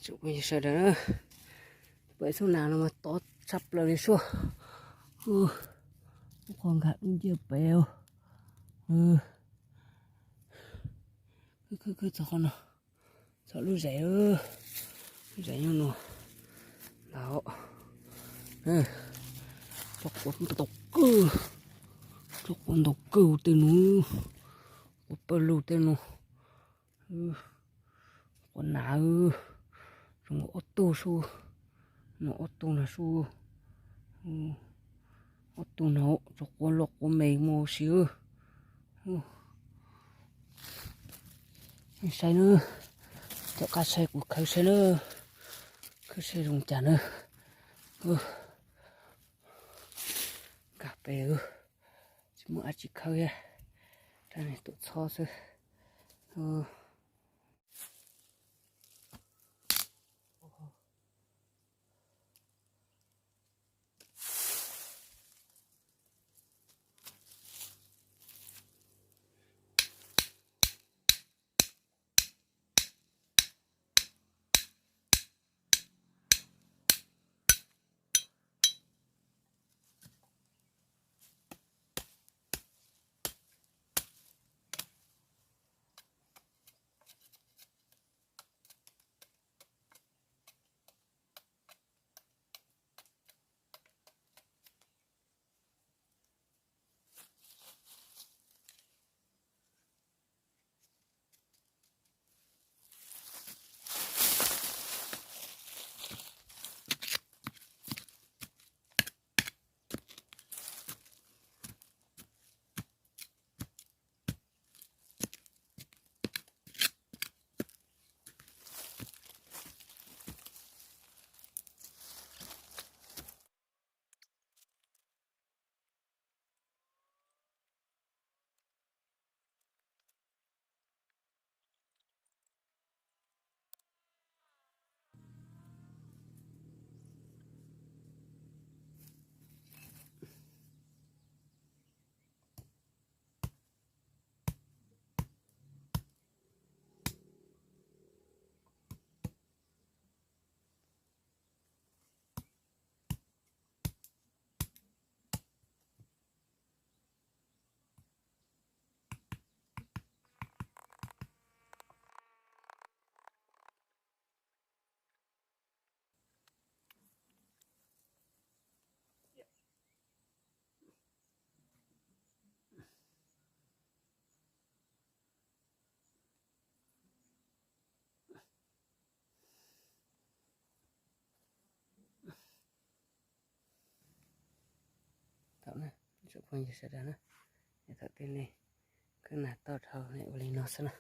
Sawv daws, pem xub nas no mas tob tshaj plaws li sua. Ub, qhov nkag dub nciab pem. Khwb khwb khwb txog qhov no, txog lub zais, lub zais nyob no ntag. Tsob quav ntaus kawg, tsob quav ntaus kawg tej no, quav pawg lug tej no. Quav nas, zoo ob tug sub, no ob tug no sub, ob tug no tsob quav loj quav me mus si. Saib na, tom qab saib kuv khawb saib na, khawb saib zoo cas na. Nkag pem, tsis muaj dab tsi khawb thiab, rab niag tuam txhob xwb. Thaum na, tsoom phooj ywg sawv daws na, thaum twg nej khwb nas toj dhau nej ua li no xwb na.